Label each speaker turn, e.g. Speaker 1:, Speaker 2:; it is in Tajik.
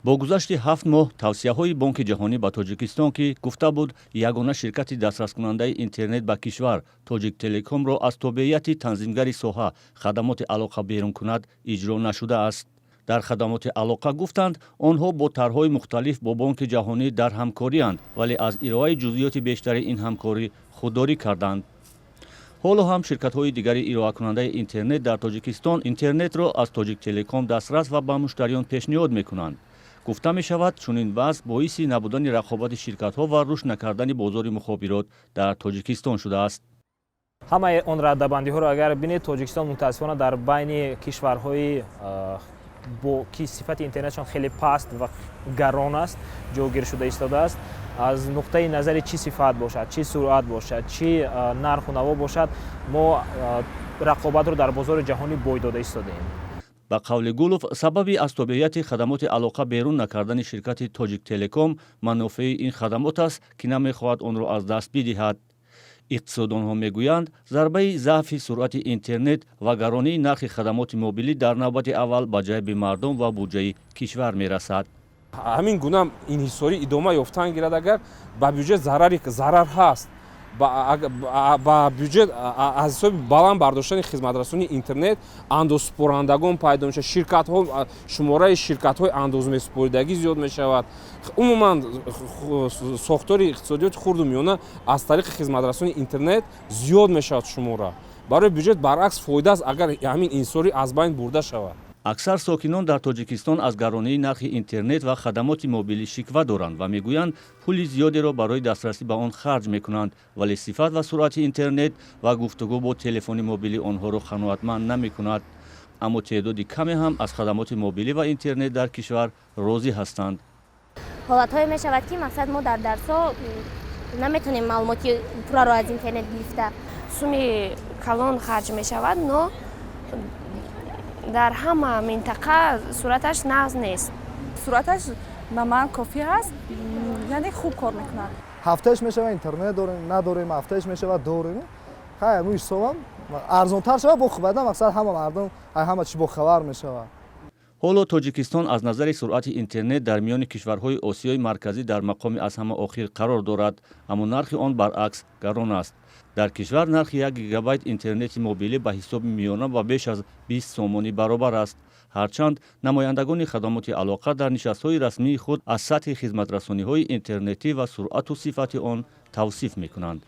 Speaker 1: Бо гузашти 7 моҳ тавсияҳои Бонки Ҷаҳонӣ ба Тоҷикистон, ки гуфта буд, ягона ширкати дастраскунандаи интернет ба кишвар, Тоҷиктелекомро аз тобеияти танзимгари соҳа, Хадамоти алоқа, берун кунад, иҷро нашудааст. Дар Хадамоти алоқа гуфтанд, онҳо бо тарҳҳои мухталиф бо Бонки Ҷаҳонӣ дар ҳамкорианд, вале аз ироаи ҷузъиёти бештари ин ҳамкорӣ худдорӣ карданд. Ҳоло ҳам ширкатҳои дигари ироакунандаи интернет дар Тоҷикистон интернетро аз Тоҷиктелеком дастрас ва ба муштариён пешниҳод мекунанд. Гуфта мешавад, чунин вазъ боиси набудани рақобати ширкатҳо ва рушд накардани бозори мухобирот дар Тоҷикистон шудааст.
Speaker 2: Ҳамаи он раддабандиҳоро агар бинед, Тоҷикистон мутаассифона дар байни кишварҳои, бо ки сифати интернетшон хеле паст ва гарон аст, ҷойгир шуда истодааст. Аз нуқтаи назари чӣ сифат бошад, чӣ суръат бошад, чӣ нарху наво бошад, мо рақобатро дар бозори ҷаҳонӣ бой дода истодаем.
Speaker 1: Ба қавли Гулов, сабаби аз тобеияти Хадамоти алоқа берун накардани ширкати Тоҷиктелеком манофеи ин хадамот аст, ки намехоҳад онро аз даст бидиҳад. Иқтисодонҳо мегӯянд, зарбаи заъфи суръати интернет ва гаронии нархи хадамоти мобилӣ дар навбати аввал ба ҷайби мардум ва буҷаи кишвар мерасад.
Speaker 3: Ҳамин гуна инҳисорӣ идома ёфтан гирад, агар ба бюҷет зарар ҳаст, ба бюҷет аз ҳисоби баланд бардоштани хизматрасонии интернет андозсупорандагон пайдо мешавад, ширкатҳо, шумораи ширкатҳои андозмесупоридагӣ зиёд мешавад. Умуман, сохтори иқтисодиёти хурду миёна аз тариқи хизматрасонии интернет зиёд мешавад шумора. Барои бюҷет баръакс фоида аст, агар ҳамин инҳисорӣ аз байн бурда шавад.
Speaker 1: Аксар сокинон дар Тоҷикистон аз гаронии нархи интернет ва хадамоти мобилӣ шиква доранд ва мегӯянд, пули зиёдеро барои дастрасӣ ба он харҷ мекунанд, вале сифат ва суръати интернет ва гуфтугӯ бо телефони мобилӣ онҳоро қаноатманд намекунад. Аммо теъдоди каме ҳам аз хадамоти мобилӣ ва интернет дар кишвар розӣ ҳастанд.
Speaker 4: Ҳолатҳое мешавад, ки мақсад мо дар дарсҳо наметонем маълумоти пурраро аз интернет гирифта.
Speaker 5: Суми калон харҷ мешавад, но дар ҳама минтақа суръаташ нағз нест.
Speaker 6: Суръаташ ба ман кофӣ ҳаст, яъне хуб кор мекунад.
Speaker 7: Ҳафтааш мешава, интернет дорем, надорем, ҳафтааш мешава, дорем. Хай, ҳамун ҳисобам арзонтар шава, бо баъдан мақсад ҳама мардум ҳама чӣ бохабар мешавад.
Speaker 1: Ҳоло Тоҷикистон аз назари суръати интернет дар миёни кишварҳои Осиёи Марказӣ дар мақоми аз ҳама охир қарор дорад, аммо нархи он баръакс гарон аст. Дар кишвар нархи 1 гигабайт интернети мобилӣ ба ҳисоби миёна ба беш аз 20 сомонӣ баробар аст. Ҳарчанд намояндагони Хадамоти алоқа дар нишастҳои расмии худ аз сатҳи хизматрасониҳои интернетӣ ва суръату сифати он тавсиф мекунанд.